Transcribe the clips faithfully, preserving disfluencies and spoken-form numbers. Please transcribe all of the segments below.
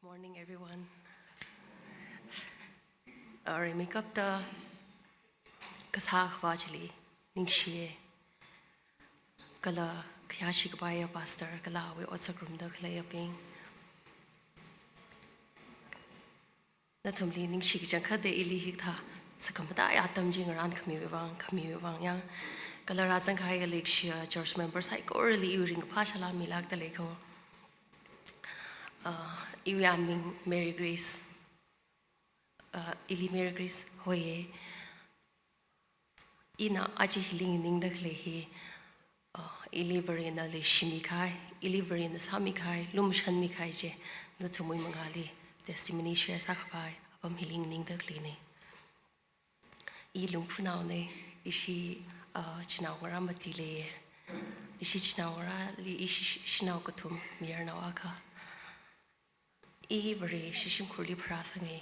Morning, everyone. Uh, rimeikapta kasā akhava chili ningshiya. Kala khayāshi kapaiya pastor, kala awui otsak ngarumda khaleiyabing. Nathumli ningshi kachangkhatta ili hikathā sakhamataiya atam chi ngarānkhamiwui vang, khamiwui vang yang. Kala rāzangkahai leikashiya church member saikorali iwui ringkaphā salām milākda leiko. Uh, iwui aming Mary Grace. Uh, ili Mary Grace hoiya. Ina aja hili nganingda khalei hi, uh, ili Varena leishimikahai, ili Varena sāmikahai, lumashanmikahai chi nathumwui mangāli testimony share sākhavai apam hili nganingda khaleina. I Lungphunaona, ishi, uh, chinaongarā mati leiya. Ishi chinaongarāli ishi sh-, shanao kathum, mayarnao akha. I Vare shishimkhurli pharāsanga.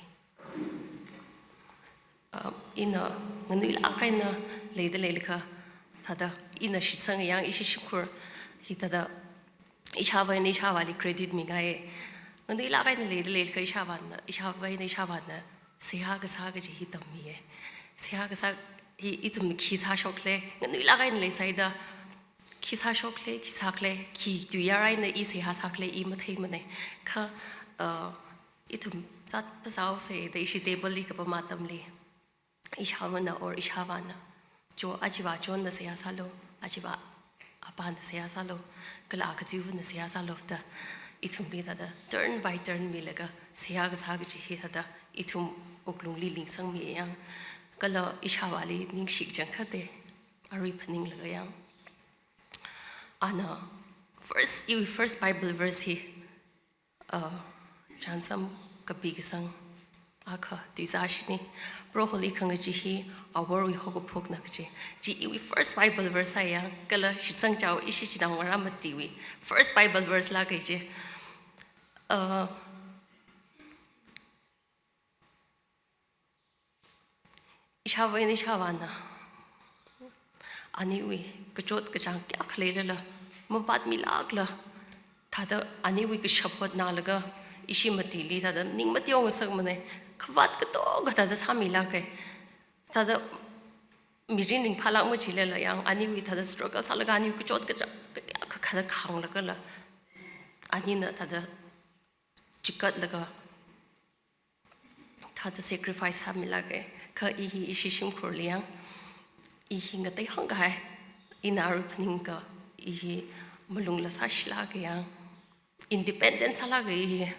Uh, ina nganuilāk eina leida leilakha, thāda ina shitsanga yang ishi shimkhur hi thāda ishāvā eina ishāvāli credit mingaiya. Nganuilāk eina leida leilakha ishāvāna, ishāvā eina ishāvāna seihā kasā kaji hi tammiya. Seihā kasā hi ithum khi sāshokle, nganuilāk eina leisāda, khi sāshokle, khi sākle, khi tuiyār eina i seihā sākle, i matheimana. Kha, uh, ithum zat phasāhaosa da ishi table li kapam atamli, ishāvāna or ishāvāna, cho, ajava chonna seihā sālu, ajava apāna seihā sālu, kala akathuivana seihā sālu da, ithumli thāda turn by turn milaga seihā kasā kaji hi thāda ithum wuklungli lingsangmi yang. Kala ishāvāli ningshi kachangkhatta, arui phaninglaga yang. Ana first, iwui first Bible verse hi, uh, chānsam kapi kasang akha tuizā shini. Proholi khangachee hi aworwui haokaphokna kaji. Chi iwui first Bible verse sāya, kala shitsang chao ishi chinaongarā matiwui first Bible verse lāka chi. Uh, ishāvā eina ishāvāna aniwui kachot kachāng kayākha leilala, mavātmilākla, thāda aniwui kashap hotnalaga, ishi matili thāda ning mateongasakmana, khavāt katonga thāda sāmilāka. Thāda mirin ringphālāk machilala yang, aniwui thāda struggle sālaga, aniwui kachot kachāng kayākha thāda khanglagala, anina thāda chikatlaga, thāda sacrifice sāmilāka. Kha i hi ishi shimkhurli yang, i hi ngatei hāngkahai, ina arui phaningakha, i hi malungla sāshilāka yang, independent sālāka i hi,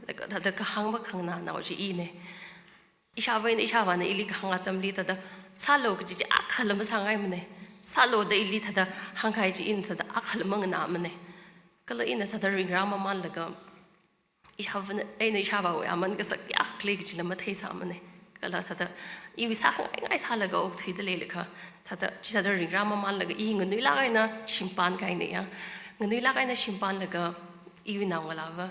laga thāda kahāng makhanganānao chi ina. Ishāvā eina ishāvāna ili kahāng atamli thāda, sālu kaji chi akhala masāngaimana. Sālu da ili thāda hāngkahai chi ina thāda akhala manganāmana. Kala ina thāda ringrā mamānlaga, ishāvā eina ishāvāwui aman kasak kayākha lei kajila matheisāmana. Kala thāda iwui sākhangaingai sālaga okthuida leilakha, thāda chi thāda ringrā mamānlaga i nganuilāk eina shimpānkahaina yang. Nganuilāk eina shimpānlaga iwui naongalāva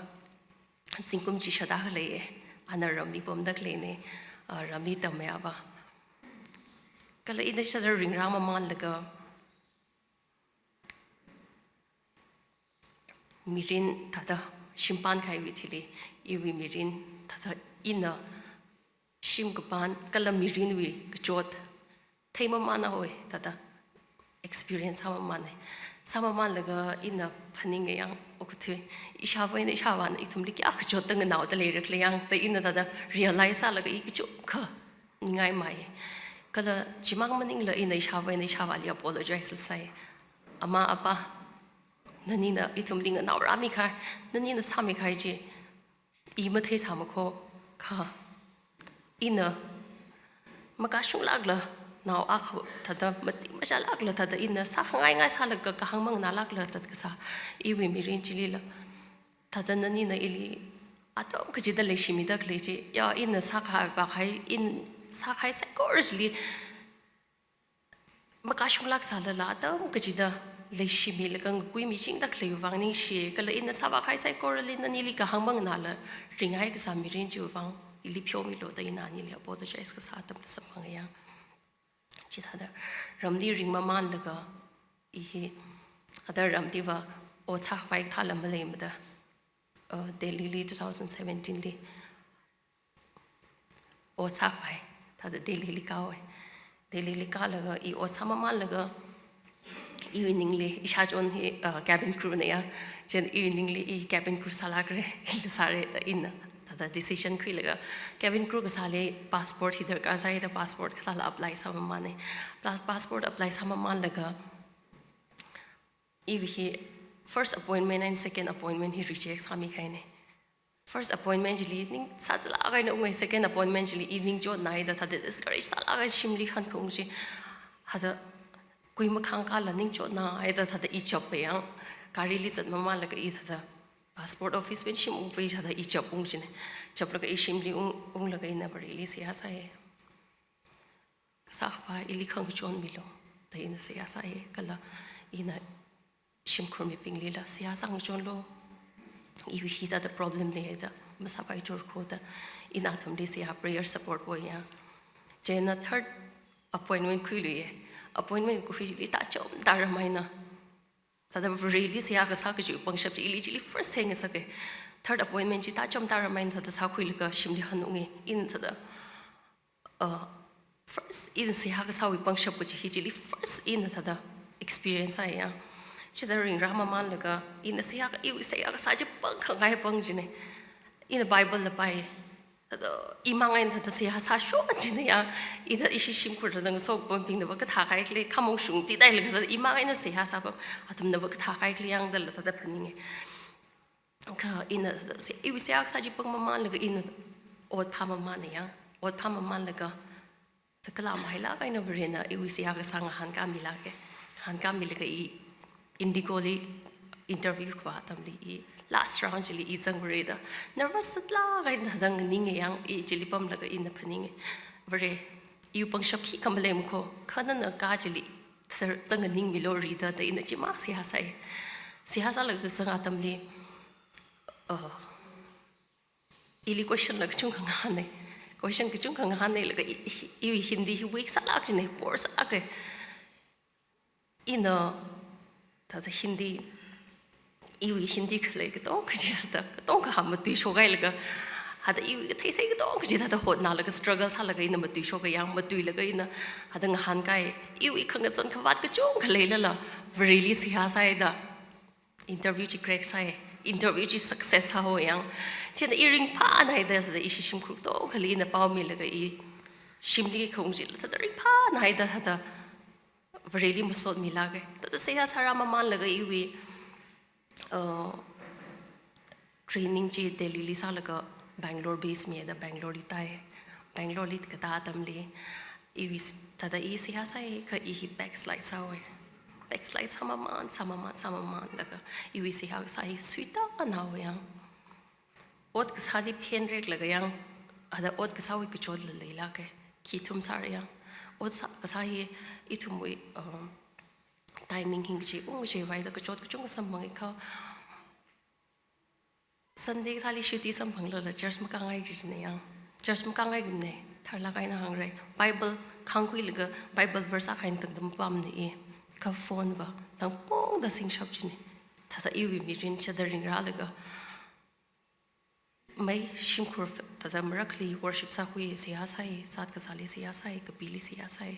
zingkum chi shāda khaleiya, ana ramli pamda khaleina, ah, ramli tammeiya va. Kala ina chi thāda ringrā mamānlaga, mirin thāda shimpānkahaiwui thili, iwui mirin thāda ina shim kapān kala mirinwui kachot theimamānhaowa, thāda experience sāmamāna. Sāmamānlaga ina phaninga yang okathui, ishāvā eina ishāvāna ithumli kayākha kachotda nganaoda leira khala yang da ina thāda realize sālaga i kachungkha ningngaimai. Kala chimang maningla ina ishāvā eina ishāvāli apologize sāi. Ama, apa, nanina ithumli nganaorāmikahai, nanina sāmikahai chi i matheisāmakho, kha ina makashunglākla, nao akha thāda mati mashālākla, thāda ina sākhangaingai sālaga kahāng manganālākla zat kasā iwui mirin chilila, thāda nanina ili atam kachida leishimida khalei chi, ya, ina sākahai vākahai, ina sākahai saikora chili makashunglāk sālala atam kachida leishimilaga ngakuimichingda khaleiwui vang ningshi, kala ina sāvākahai saikorali nanili kahāng manganāla ringhai kasā mirin chiwui vang ili pheomilu da ina anili apologize kasā atamla samphanga yang. Chithāda ramli ringmamānlaga i hi thāda ramliva ot sākhavai kathāla maleimada, uh, Delhi li two thousand seventeen li ot sākhavai. Thāda Delhi li kāhaowa. Delhi li kālaga i ot sāmamānlaga iwui ningli, ishāchon hi, uh, cabin crew na ya. Chieina iwui ningli i cabin crew sālākra, ila sāra da ina thāda decision khuilaga cabin crew kasāli passport hi darkar sāi da passport kasāla apply sāmamāna. Plus passport apply sāmamānlaga iwui hi first appointment and second appointment hi reject sāmikahaina. First appointment chili ning sāzālāk eina unga, second appointment chili i ningchotnāhaida thāda discourage sālāk eina shimli hankaung chi. Hada kui makhāngkala ningchotnāhaida thāda i chappa yang. Garili zatmamānlaga i thāda passport office wui shim ungpai thāda i chap ung china. Chaplaga i shimli ung, unglaga ina Vareli seihā sāi. Kasā Akhava, ili khangachon milu da ina seihā sāi, kala ina shimkhur mibinglila seihā sāngachonlu. Iwui hithāda problem leihaida masāpaithura kho da ina athumli seihā prayer support wui ya. Chieina third appointment khuiluiya. Appointment khuili tāchom tāram eina thāda Vareli seihā kasā kaji pangshap chi ili chili first thing sāka. Third appointment chi tāchom tāram eina thāda sākhuilaga shimli hanunga. Ina thāda, uh, first ina seihā kasāwui pangshap kaji hi chili first ina thāda experience sāya. Chithāda ringrāmamānlaga ina seihā ka, iwui seihā kasā chi pangkhangai pang china. Ina Bible la pāi. Thāda imang eina thāda seihā sāshok china ya. Ina ishi shimkhur thāda ngasopambingna vākathā kaikhala, khamong shung tidai laga thāda imang eina seihā sāpam, athumna vākathā kaikhala yangdala thāda phaninga. Kha ina thāda se, iwui seihā kasā chi pangmamānlaga ina ot phāmamāna ya. Ot phāmamānlaga thāda kala mahailāk eina Varena iwui seihā kasā ngahānkāmilāka. Ngahānkāmilaga i Indigo li interview khavā atamli i last round chili i zangvāra da. Nervous zatlāk eina thāda nganingya yang, i chili pamlaga ina phaninga. Vare, iwui pangshap khikha maleimana kho, kha nana kha chili thāda zangnganingmilu Rita da ina chimang seihā sāi. Seihā sālaga zang atamli, uh, ili question la kachungkha ngahāna. Question kachungkha ngahānlaga i, i, iwui Hindi hi weak sālāk china, poor sālāka. Ina thāda Hindi, iwui Hindi khalei katonga chi thāda, katonga hāng matuishok hailaga, thāda iwui kathei thei katonga chi thāda hotnālaga struggle sālaga ina matuishoka yang, matuilaga ina thāda ngahānkai, iwui khangazan khavāt kachungkha leilala, Vareli seihā sāi da. Interview chi crack sāi, interview chi success sāhaowa yang. Chieina i ringphānāhaida thāda ishi shimkhur katongali ina paomilaga i shimli khaung chila thāda ringphānāhaida thāda Vareli masotmilāka. Thāda seihā sārāmamānlaga iwui, uh, training chi Delhi li sālaga Bangalore base mida Bangalore li tāi. Bangalore li katā atamli iwui s-, thāda i seihā sāi kha i hi backslide sāhaowa. Backslide sāmamān, sāmamān, sāmamānlaga iwui seihā kasā hi suitānhaowa yang. Ot kasāli phenreklaga yang, thāda ot kasāwui kachotla leilāka. Khi ithum sāra yang. Ot sā, kasā hi ithumwui, um, timing hi kachi ung kachivaida kachot kachungkha samphangi kha. Sunday kathāli chutti samphanglala church makāngai kajina yang. Church makāngaimana, tharlāk eina hāngra. Bible khāngkhuilaga Bible verse akha eina tangda mapamna i. Kha phone va tangpongda singshap china. Thāda iwui mirin chithāda ringrālaga mai shimkhur f-, thāda marakhali worship sākhui seihā sāi, sat kasāli seihā sāi, kapili seihā sāi.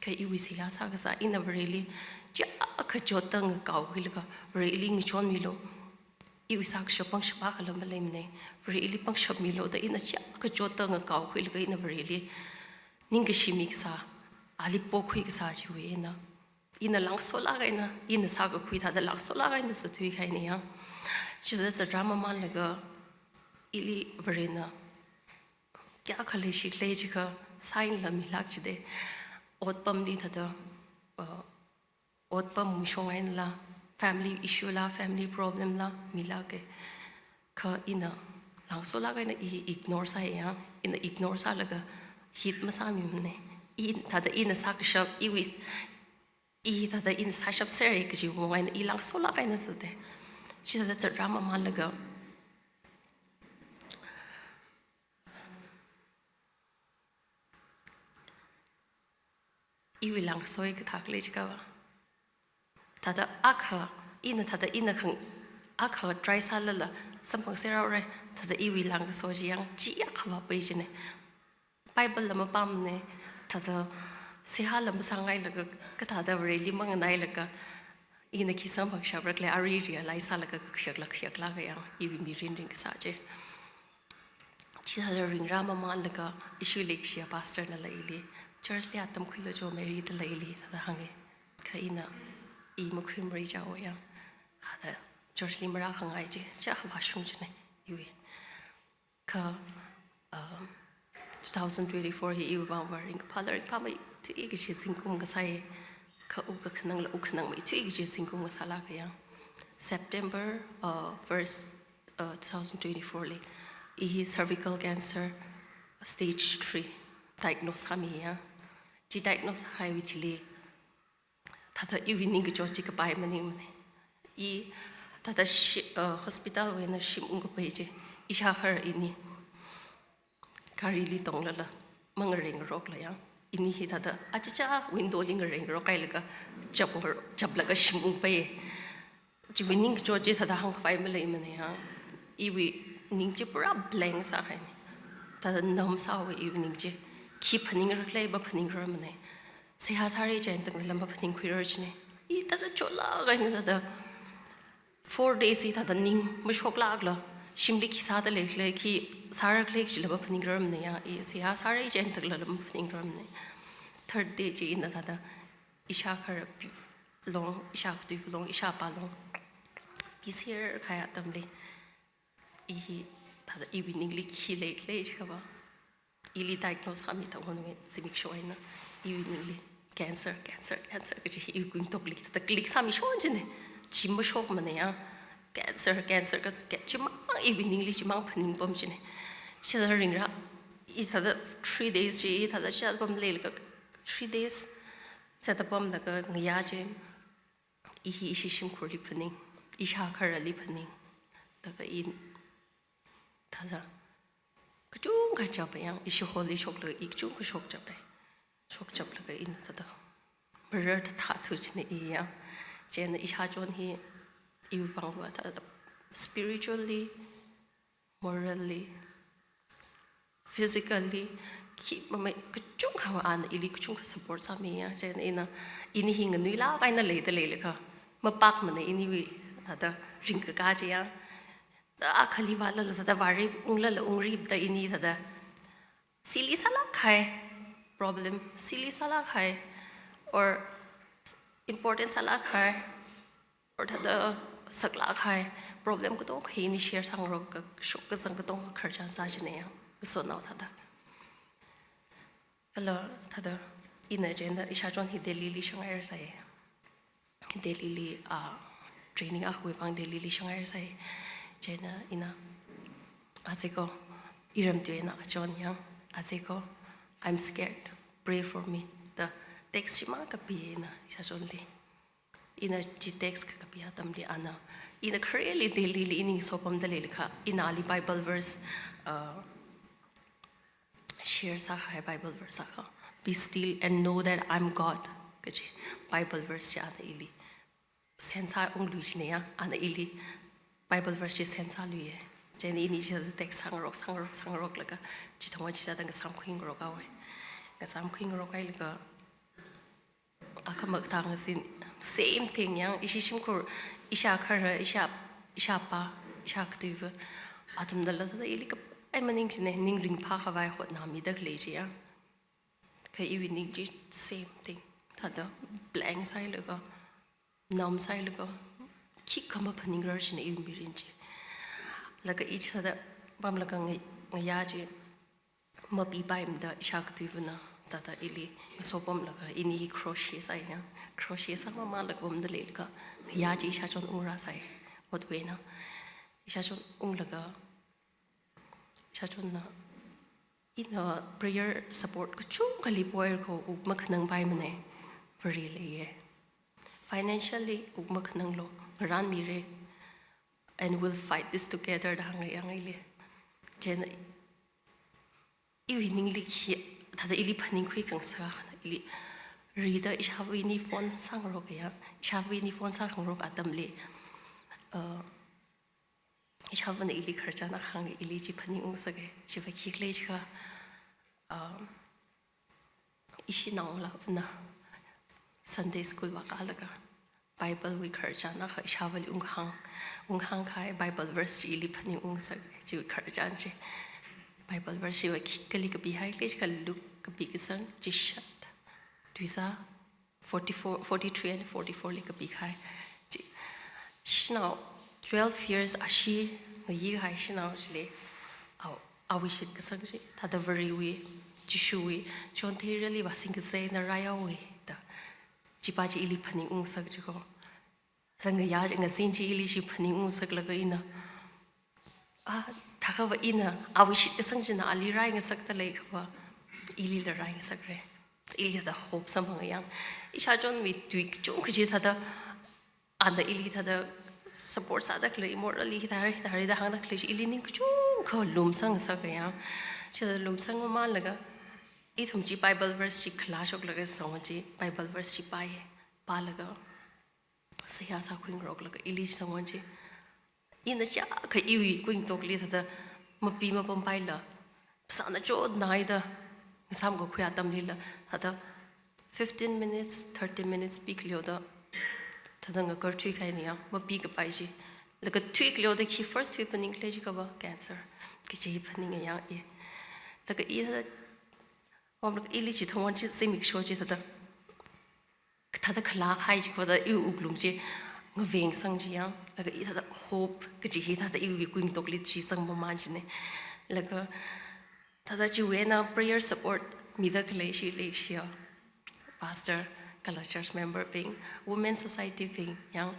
Kha iwui seihā sā kasā ina Vareli chiyākha chotta ngakaokhuilaga Vareli ngachonmilu. Iwui sākashap pangshap akhala maleimana. Vareli pangshapmilu da ina chiyākha chotta ngakaokhuilaga ina Vareli ningkashi mi kasā, ali pokhui kasā chiwui eina ina langsolāk eina, ina sākakhui thāda langsolāk eina zatthuikahaina yang. Chithāda zatrāmamānlaga ili Varena kayākha leishikhala jiakha sign la milāk jida. Otpamli thāda, uh, otpam muishong einala, family issue la, family problem la milāka. Kha ina langsolāk eina i ignore sāi yang, ina ignore sālaga hit masāmimana. I thāda ina sākashap, iwui, i thāda ina sāshapsera kaji mong eina i langsolāk eina zatta. Chithāda zatrāmamānlaga iwui langsoi kathā khalei jiakha va, thāda akha, ina thāda ina khang-, akha try sālala samphang serhaora, thāda iwui lāngkaso chi yang chi akhava pai chine. Bible la mapāmane, thāda seihā la masāngailaga, kathāda Vareli manganailaga, ina khi samphang shapra khala ari realize sālaga khayak la khayak la kayang, iwui mirin ringkasā chi. Chithāda ringra mamānlaga, ishi leikashiya pastor nala ili, church li atam khuilu cho Mary dala ili, thāda hānge. Kha ina, i makhuimara chaoya. Thāda church li marākhangai chi, chi akhava shung chine, iwui. Kha, um, two thousand twenty-four hi iwui vang va ringkaphā la ringphāmeithui kaji zingkum kasāi, kha wukkhanang la wukkhanangmeithui kaji zingkum kasāla kayang. September, uh, first, uh, two thousand twenty-four li, i hi cervical cancer stage three diagnose sāmiya. Chi diagnose sākahaiwui thili, thāda iwui ningkachot chi kapai maningmane. I thāda shi-, uh, hospital wui eina shim ungkapai chi, ishākhara ini garili tonglala, mangarengngarokla yang. Ini hi thāda achicha window li ngarengngarokhailaga, chap ngar-, chaplaga shim ungpai. Chiwui ningkachot chi thāda hāngkhavai maleimane ya. Iwui ning chi pura blank sāhaine. Thāda numb sāhaowa iwui ning chi. Khi phaningra khala maphaningrarmane. Seihā sāra chieina tangla maphaningkhuirar chine. I thāda chotlāk eina thāda four days hi thāda ning mashoklākla. Shimli khi sāda lei khala, khi sāra khala chila maphaningrarmane ya. I seihā sāra chieina tangla maphaningrarmane. Third day chi ina thāda ishākhara pi-, long, ishākatui long, ishāpa long. Pi serkahai atamli. I hi thāda iwui ningli khi leikhala jiakhava. Ili diagnose sāmi thaonwui zimiksho eina iwui ningli cancer, cancer, cancer kaji hi iwui kuingatokli thāda click sāmi shon chine. Chi mashokmane ya. Cancer, cancer ka, ka, chimang iwui ningli chimang phaningpam chine. Chithāda ringra, i thāda three days chi, i thāda chithāda pamleilaga three days chithāda pamlaga ngayā chi, i hi ishi shimkhurli phaning, ishākharali phaning, laga i thāda kachungkha chapa yang, ishi hall li shoklaga i kachungkha shokchapa. Shokchaplaga ina thāda marar thāthu chine i yang. Chieina ishāchon hi iwui vang va thāda spiritually, morally, physically, khi mamei kachungkha ana ili kachungkha support sāmiya. Chieina ina, ini hi nganuilāk eina leida leilakha, mapakmane iniwui thāda ringkakā chi ya. Thāda akhali vālala thāda vāri unglala ungrida ini thāda silly sālākkahai problem, silly sālākkahai, or important sālākkahai, or thāda saklākkahai problem katonga hi ini share sāngarok, kashok kazang katonga khararchan sā chine yang, kasonao thāda. Kala thāda, ina chieina ishāchon hi Delhi li shanghaira sai. Delhi li, ah, training akhawui vang Delhi li shanghaira sai. Chieina ina, azeko, iramtui eina achon yang, azeko, "I'm scared, pray for me," da text chimang kapi ina ishāchonli. Ina chi text kakapi atamli ana, ina khareli Delhi li ini ngasopamda leilakha, ina ali Bible verse, uh, share sākahai Bible verse akha, "Be still and know that I'm God," kaji Bible verse chi ana ili send sāunglui chine ya, ana ili Bible verse chi send sāluiye. Chieina ini chithāda text sāngarok, sāngarok, sāngaroklaga, chithāda chithāda ngasāmkhuingarok haowe. Ngasāmkhuingarokhailaga, akha makathā ngazin, same thing yang, ishi shimkhur, ishākhara, ishā, ishāpa, ishākatuiva, athumnala thāda ili kapai maning chine, ning ringphākhavai hotnāmida khalei chi ya. Kha iwui ning chi same thing, thāda blank sāhailaga, numb sāhailaga, khikha maphaningrar chine iwui mirin chi. Laga i chithāda pamlaga nga-, ngayā chi mapipaimada ishākatuivana thāda ili ngasopamlaga ini hi crochet sāi ya. Crochet sāmamālaga pamda leilaga, ngayā chi ishāchon ungrāsai, otwena. Ishāchon unglaga, ishāchonna, ina prayer support kachungkhali power kho wuk makhanangpaimane, Vare leiye. Financially wuk makhananglu, ngarānmire, and we'll fight this together da hānga yang ili. Chieina iwui ningli khi, thāda ili phaningkhui khangasak akhana, ili rida ishāvā ini phone sāngarok ya, ishāvā ini phone sākhangarok atamli, uh, ishāvāna ili khararchan akha hāng, ili chi phaningungngasaka. Chiva khikhala jiakha, um, ishinaola vāna Sunday school vākalaga Bible wui khararchan akha ishāvāli unghāng, unghāngkahai Bible verse chi ili phaningungngasaka, chiwui khararchan chi. Bible verse chiva khikali kapihai khala jiakha Luke kapi kasang chishat, tuizā forty-four, forty-three and forty-four li kapikahai. Chi, shanao twelve years ashee ngayikahai shanao chili, awui shitkasang chi thāda Varewui, Jishuwui chontheirali vāsingkasai eina rāyaowa da, chipa chi ili phaningungngasaka jiko. Thāda ngayā, ngazin chi ili chi phaningungngasaklaga ina, ah, thākhava ina awui shitkasang china ali rāngasakta leikhava, ilila rāngasakra. Ili thāda hope samphanga yang. Ishāchonwui tui kachungkha chi thāda, ana ili thāda support sāda khalei, morally hithāda hithāda hāngda khalei chi ili ning kachungkha lumsangngasaka yang. Chithāda lumsangmamanlaga, ithum chi Bible verse chi khalāshoklaga song chi, Bible verse chi pāya. Pālaga seihā sākhuingaroklaga ili chi sangwan chi, ina chiyākha iwui kuingatokli thāda mapi mapampaila, phasāna chotnaida ngasāmkakhui atamlila, thāda fifteen minutes, thirty minutes pikaleoda thāda ngakarthuikahaina yang, mapikapai chi. Laga thuikaleoda khi first thuiphaning khala jiakhava cancer kaji phaninga yang i. Laga i thāda, pamlaga ili chithang wan chi zimiksho chi thāda, thāda khalākahai jiko da iwui wuklung chi ngavengsang chi yang, laga i thāda hope kaji hi thāda iwui kuingatokli chi zangmaman china. Laga thāda chiwui eina prayer support mida khalei chi leishiya, pastor kala church member bing, women society bing yang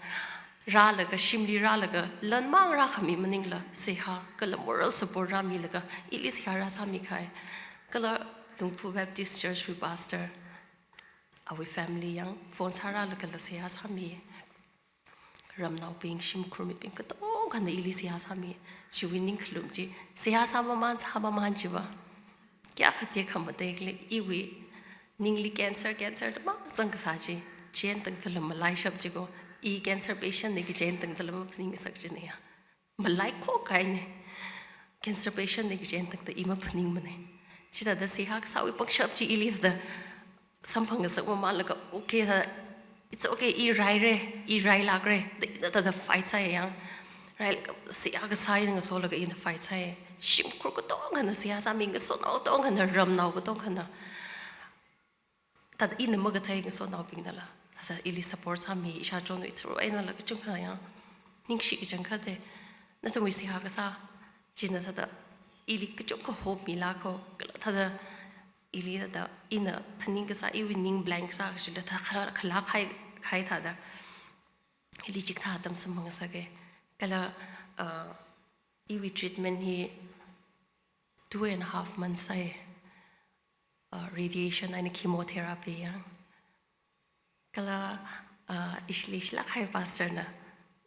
rālaga, shimli rālaga, lanmang rākhami maningla seihā kala moral support rāmilaga, ili seihā rāsāmikahai. Kala Lungphu Baptist Church wui pastor, awui family yang phone sārālaga kala seihā sāmi. Ramnaobing, shimkhur mibing katongkhana ili seihā sāmi. Chiwui ningkhalum chi, seihā sāmaman, sāmaman chiva kayākha tekhamatei khala, iwui ningli cancer, cancer da mang zangkasā chi, chieina tangdala malaishap jiko. I cancer patient na kaji chieina tangdala maphaningngasak china ya. Malai khokahaina. Cancer patient na kaji chieina tangda i maphaningmana. Chithāda seihā kasāwui pangshap chi ili thāda samphangngasakmamanlaga, okay thāda, it's okay, i raira, i railākra da ina thāda fight sāya yang. Railaga seihā kasā eina ngasolaga ina fight sāya. Shimkhur katongkhana seihā sāmi, ngasotnao katongkhana, ramnao katongkhana. Thāda ina makathei ngasotnaobingnala thāda ili support sāmi, ishāchonwui through einala kachungkha yang ningshi kachangkhatta. Nathumwui seihā kasā china thāda ili kachungkha hope milāka, kala thāda ili thāda ina phaning kasā, iwui ning blank sā kachila thāda khala, khalākahai, kahai thāda ili chikathā atam samphangngasaka. Kala, uh, iwui treatment hi two and a half months sāya. Uh, radiation eina chemotherapy yang. Kala, uh, ishili shilākahai pastor na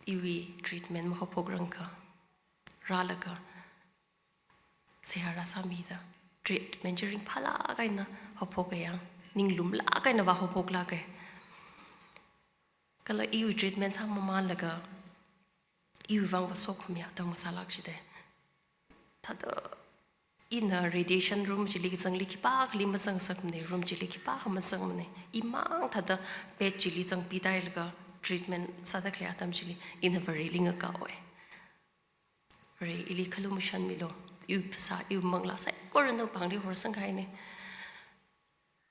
iwui treatment mahaophokrangakha rālaga seihā rāsāmida treatment chi ringphālāk eina haophoka yang, ninglumlāk eina vāhaophoklāka. Kala iwui treatment sāmamanlaga iwui vangva sokhami atam ngasālāk jida. Thāda ina radiation room chili kazangli khipākhali mazangngasakmana, room chili khipākha mazangmana. Imang thāda bed chili zangpidailaga treatment sāda khalei atam chili ina Vareli ngakaowa. Vare, ili khalumashanmilu. Iwui phasā, iwui manglā saikora nawui pāngli horsangkahaina.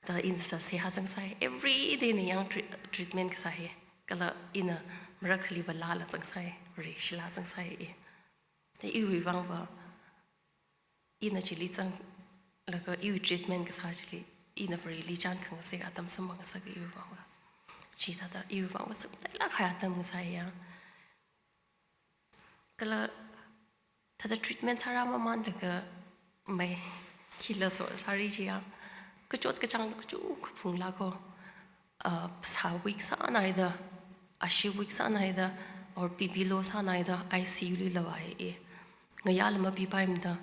Da ina thāda seihā zangsai. Every day na yang tre-, treatment kasā hi. Kala ina marakhali vālala zangsai. Vare, shilā zangsai i. Da iwui vangva ina chili zanglaga iwui treatment kasā chili ina Vareli chān khangasaka atam samphangngasaka iwui vangva. Chithāda iwui vangva samphanglaga atam ngasāya. Kala thāda treatment sārāmamanlaga mai khila so sāri chiya, kachot kachāng kachungkha phunglāka. Uh, phasā weak sānaida, ashee weak sānaida, or B P low sānaida, I C U lila vāya. Ngayāla mapipaimada,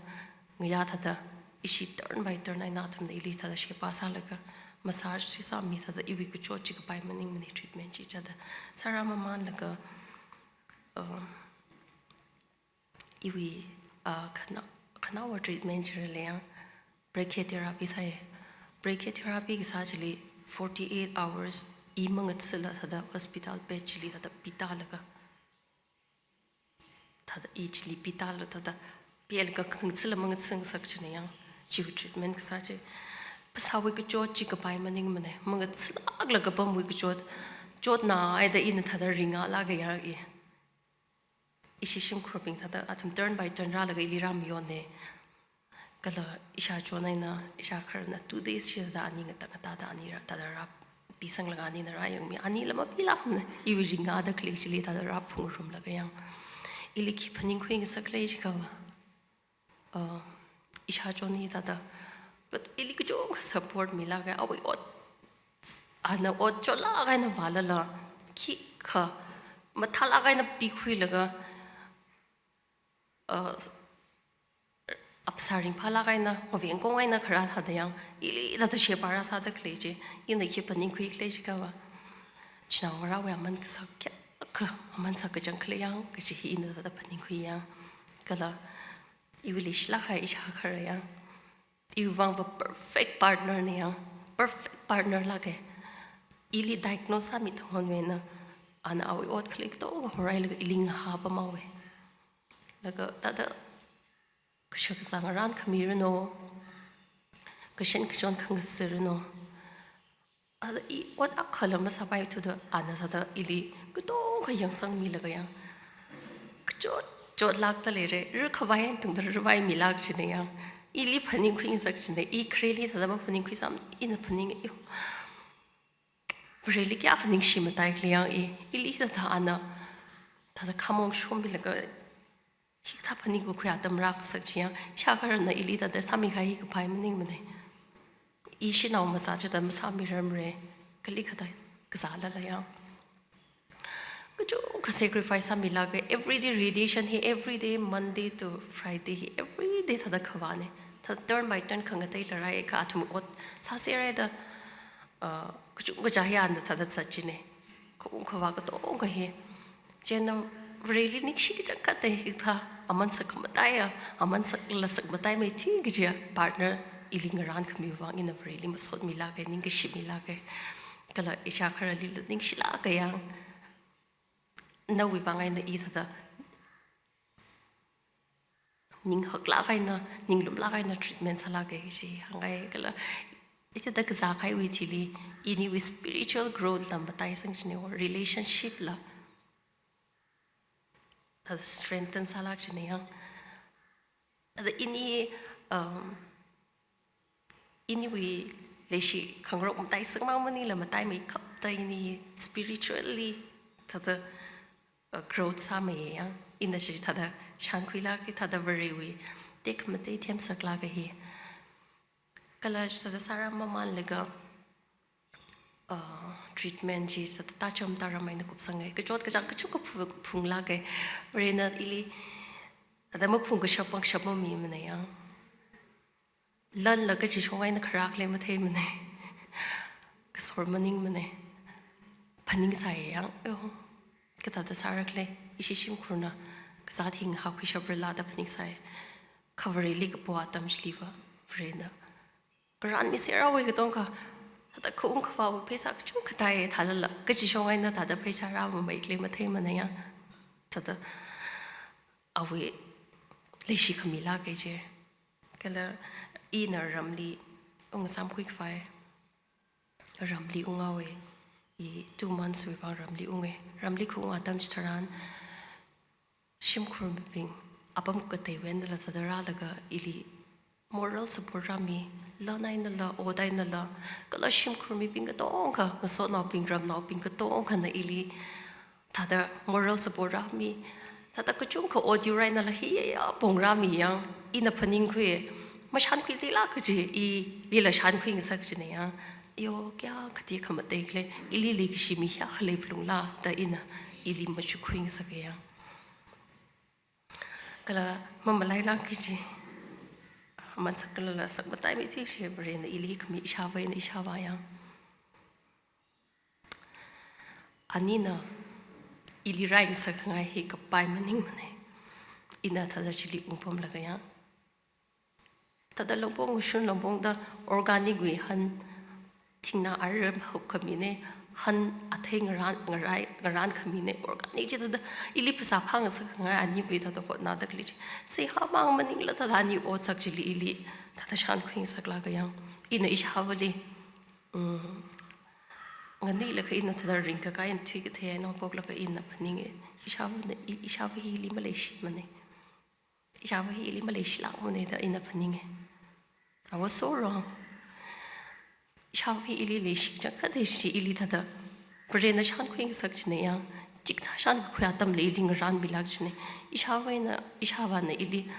ngayā thāda ishi turn by turn eina athumna ili thāda sheba sālaga massage sui sāmi, thāda iwui kachot chi kapai maningmana, treatment chi chāda sārāmamanlaga, uh, Iwui, ah, khana-, khanaowa treatment chili yang brachytherapy sāi. Brachytherapy kasā chili forty-eight hours i mangatsila thāda hospital bed chili thāda pitālaga, thāda i chili pitāla thāda pilaga khangatsila mangatsingasak china yang, chiwui treatment kasā chi. Phasāwui kachot chi kapai maningmana, mangatsilāklaga pamwui kachot, chotna haida ina thāda ringalaga yang i. Ishi shimkhurbing thāda athum turn by turn rālaga ili rāmayonna. Kala ishāchon eina, ishākharana two days shida ani ngatā ngatā da ani rā, thāda rāpisanglaga anina rāyangmi, anila mapilākmana, iwui ringada khalei chili thāda rāphungrumlaga yang. Ili khi phaningkhuingasakla jiakha va, uh, ishāchon hi thāda, kat-, ili kachungkha support milaga, awui ot, ana ot chotlāk eina vālala, khikha mathālāk eina pikhuilaga, uh, apsā ringphālāk eina, mavengkong eina kharā thāda yang, ili thāda sheba rāsāda khalei chi, ina khi phaningkhuikhala jiakha va, chinaongarāwui aman kasak kayākha, aman sak kachangkhala yang, kachi hi ina thāda phaningkhui yang. Kala iwui leishilāk kahai ishākhara yang, iwui vang va perfect partner na yang, perfect partner lāka. Ili diagnose sāmi thang hon eina, ana awui ot khalei katonga horailaga ili ngahāpamhaowa. Laga thāda kashak kazā ngarān khamiranu, kashan kachon khangaseranu, thāda i ot akhala masāpaithuda ana thāda ili katonga yangsangmilaga yang, kachot chotlākda leira, rikhavai eina tangda rivaimilāk china yang, ili phaningkhuingasak china, i khareli thāda maphaningkhuisam, ina phaning, yo. Vareli kayākha ningshi mataikhala yang i, ili thāda ana, thāda khamong shommilaga, hikathā phaningkakhui atam rāngasak chi yang, ishākharana ili thāda sāmikahai hi kapai maningmana. I shanao masā chida masāmirarmara, kali kathā kazālala yang. Kachungkha sacrifice sāmilāka, everyday radiation hi, everyday Monday to Friday hi, everyday thāda khavāna. Thāda turn by turn khangateila rāakha athum ot sāsera da, uh, kachungkha chāhān da thāda sāchina. Khaung khavā katonga hi. Chieina Vareli ningshi kachangkhatta hikathā, aman sak khamataiya, aman saklala sak mataimeithui kajiya partner ili ngarān khamiwui vang ina Vareli masotmilāka, ningkashi milāka. Kala ishākharalila ningshilāka yang, nawui vang eina i thāda ninghaklāk eina, ninglumlāk eina treatment sālāka chi hāngngai. Kala ithāda kazā kahaiwui chili, iniwui spiritual growth la mataisang china, relationship la thāda strengthen sālāk china yang. Thāda ini, um, iniwui leishi khangarok mataisangmang maningla mataimeikapta ini spiritually thāda, uh, growth sāmeiya yang. Ina chi thāda shānkhuilāka, thāda Varewui tekhamatei themsaklāka hi. Kala thāda sārāmamanlaga, uh, treatment chi thāda tācham tāram eina kupsangai. Kachot kachāng kachungkha phu-, phunglāka. Varena ili thāda maphungkashap pangshap mamimana yang. Lanla kachishong eina kharākhala matheimana. Kasor maningmana. Phaningsai yang, oh, kathāda sārakhala, ishi shimkhurna kazāt hi ngahākhuishaprala da phaningsai. Kha Vareli kapo atam chiliva, Varena ngarānmi sera wui katonga, thāda khaung khavāwui pheisā kachungkha tāi thālala, kachishong eina thāda pheisā rāmameikhala matheimana yang. Thāda awui leishi khamilāka chi. Kala ina ramli ungsāmkhui khavai ramli unghaowa. I two months wui vang ramli unga. Ramli khaung atam chitharan shimkhur mibing apam kateiwui einala thāda rālaga ili moral support rāmi, lan einala, ot einala, kala shimkhur mibing katonga, ngasotnaobing, ramnaobing katongana ili thāda moral support rāmi, thāda kachungkha ot yur einala hi ya ya pong rāmi yang, ina phaningkhui, mashānkhuilila kaji, ilila shānkhuingasak china yang, yo, kayākha tekhamatei khala, ili leikashi mi hiyākha leiphalungla da ina ili machukkhuingasaka yang. Kala mamalailāka chi, aman saklala sak mataimeithui chi Varena ili khami ishāvā eina ishāvā yang. Anina ili rāngasakngai hi kapai maningmana. Ina thāda chili ungpamlaga yang. Thāda langpong ngashun langpongda organic wui han thingna ara hupkhamine, han athei ngaran, ngarai, ngarankhamine, organic chi thāda ili phasā phāngasakkhangai anibing thāda hotnada khalei chi. Seihā mang maningla thāda ani otsak chili ili thāda shankhuingasaklaga yang. Ina ishāvāli, mm, nganuilakha ina thāda ringkakai eina thuikathei eina phoklaga ina phaninge. Ishāvāna, i-, ishāvā hi ili maleishimane. Ishāvā hi ili maleishilākmane da ina phaninge. I was so wrong. Ishāvā hi ili leishi chang kade shi ili thāda Varena shankhuingasak chine yang. Chikathā shankakhui atamli ili ngaranmilāk chine. Ishāvāna, ishāvāna ili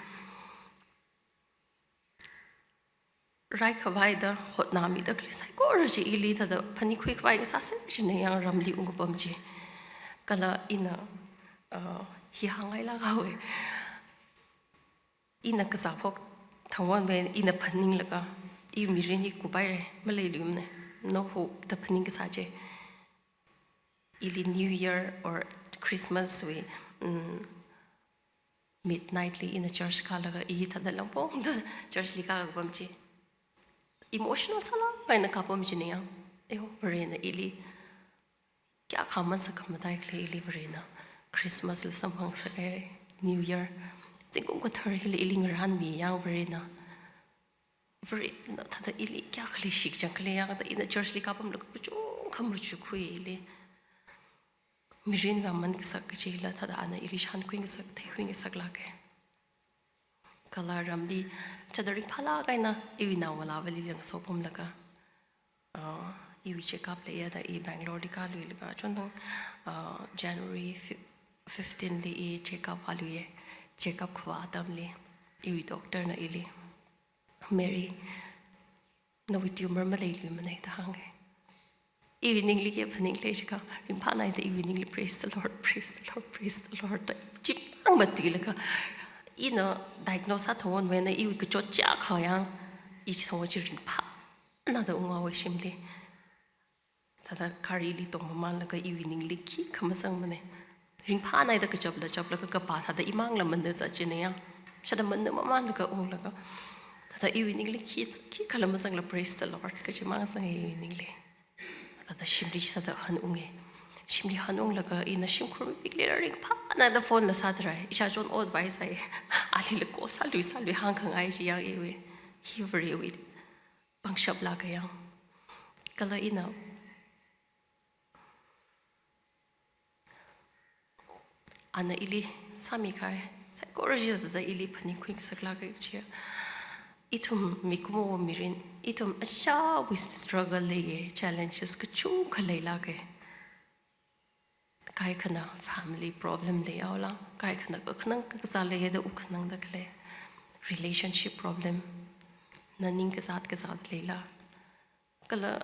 raikhavai da hotnamida khalei saikora chi ili thāda phaningkhuikhavai ngasāser chine yang ramli ungkapam chi. Kala ina, uh, hi hāngngailāk haowe. Ina kazāphok thangwon ve ina phaninglaga, iwui mirin hi kuphaire, maleiluimane, no hope da phaning kasā chi. Ili New Year or Christmas wui, mm, midnight li ina church kālaga i thāda langpongda church li kākapam chi. Emotional sālāk eina kapam chine yang. Eho, Varena ili kayākha mansakhamataikhale ili Varena. Christmas la samphangsak haire, New Year. Zingkum kathar hili ili ngaranmi yang Varena. Varena thāda ili kayākha leishik chang khalei yang da ina church li kapamlaga kachungkha machukhui ili. Mirin vāman kasak kachila thāda ana ili shankhuingasak, theikhuingasaklāke. Kala ramli chada ringphālāk eina iwui naongalāvāli lāngsopamlaga. Uh, iwui check up leiya da i Bangalore li kāluilaga chonthang, uh, January fif-, fifteen li i check up vāluiye. Check up khavā atamli iwui doctor na ili, "Mary, nawui tumor maleiluimane," da hānge. Iwui ningli kayā phaningle jiakha, ringphānai da iwui ningli, "Praise the Lord, praise the Lord, praise the Lord," da chimang matuilaga. Ina diagnose sā thangwon ve na iwui kachot chiyākha yang, i chi thangwon chi ringphānada unghaowe shimli. Thāda gari li tongmamanlaga iwui ningli khikha mazangmane. Ringphānai da kachapla chaplaga kapā thāda imangla manna zat chine yang. Chada manna mamanlaga unglaga. Thāda iwui ningli khi, khikhala mazangla, "Praise the Lord," kachi mang zange iwui ningli. Thāda shimli chithāda hanunge. Shimli hanunglaga ina shimkhur mipikli ringphānada phone la sātharai. Ishāchon ot vai sai. Alila call sālui sālui hāngkhangai chi yang iwui. Hi Varewui pangshap lāka yang. Kala ina, ana ili sāmikahai saikora chithāda ili phaningkhui ngasaklāka jiakha, ithum mikumo mirin, ithum achāwui struggle leiye, challenges kachungkha leilāke. Kaikhana family problem leihaola, kaikhana kakhanang kakazā leiye da ukhanangda khalei, relationship problem, na ning kazāt kazāt leila, kala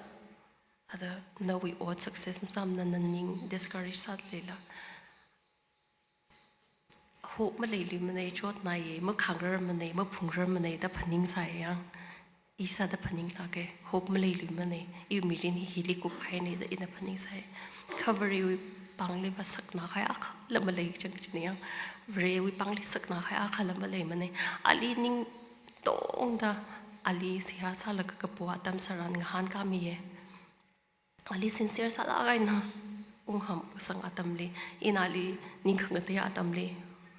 thāda nawui ot success masāmana, na ning discourage sāda leila, hope maleiluimane, chotnaiye, makhangrarmane, maphungrarmane da phaningsai yang, i sāda phaninglāke. Hope maleiluimane, iwui mirin hi hili kupkahaine da ina phaningsai. Kha Varewui pāngli va saknakahai akhala malei chang chine yang. Varewui pāngli saknakahai akhala maleimane. Ali ning tongda, ali seihā sālaga kapo atam tharan ngahānkāmiye. Ali sincere sālāk eina ungham kasang atamli, ina ali ning khangatei atamli,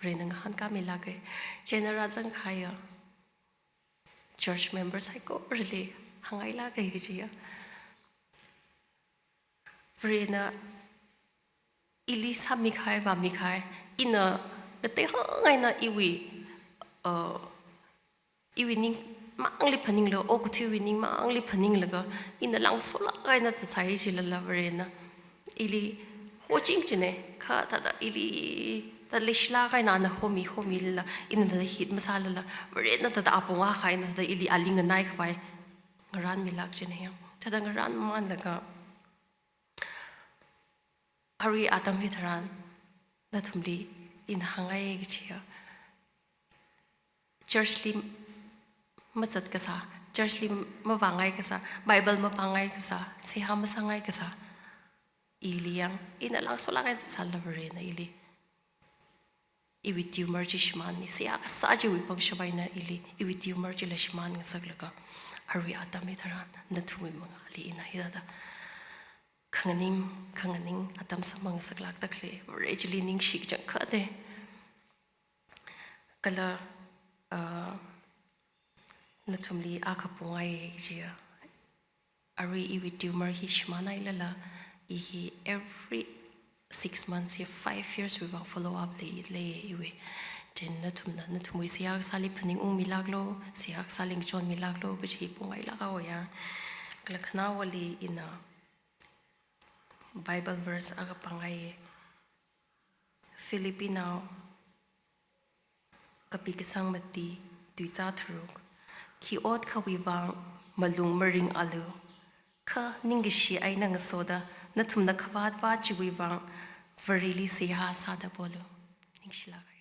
Varena ngahānkāmilāke. Chieina rāzangkahaiya church member saikorali hāngngailāke kajiya, Varena ili sāmikahai, vāmikahai, ina ngateihang eina iwui, uh, iwui ningmangli phaninglaga, okathuiwui ningmangli phaninglaga, ina langsolāk eina zatsai chilala Varena ili hoching chine, kha thāda ili thāda leishilāk eina ana homi, homilala, ina thāda hit masālala, Varena thāda apong akha eina thāda ili ali nganaikhavai ngaranmilāk chine yang. Thāda ngaranmamanlaga, arui atam hitharan nathumli ina hāngngai kajiya, church li mazat kasā, church li mavāngai kasā, Bible mapāngai kasā, seihā masāngai kasā, ili yang, ina langsolāk eina zatsālala Varena ili iwui tumor chi shimānmi, seihā kasā chiwui pangshap eina ili iwui tumor chila shimān ngasaklaga, arui atam hitharan nathumwui mangāli ina hithāda khanganing, khanganing atam samphang ngasaklākda khalei Vare chili ningshi kachangkhat e. Kala, ah, nathumli akha pongaiya chiya, arui iwui tumor hi shimānhailala, i hi every six months hi five years wui vang follow up lei, leiya iwui. Chieina nathumna nathumwui seihā kasāli phaningungmilāklu, seihā kasāli ngachonmilāklu kaji hi pongailāk haowa ya. Kala khanaowali ina Bible verse akha pāngaiya. Philippinao kapi kasang mati, tuizā tharuk. Khi ot khawui vang malung maringalu, kha ningkashi eina ngasoda nathumna khavāt vāt chiwui vang Vareli seihā sāda polu. Ningshilāk.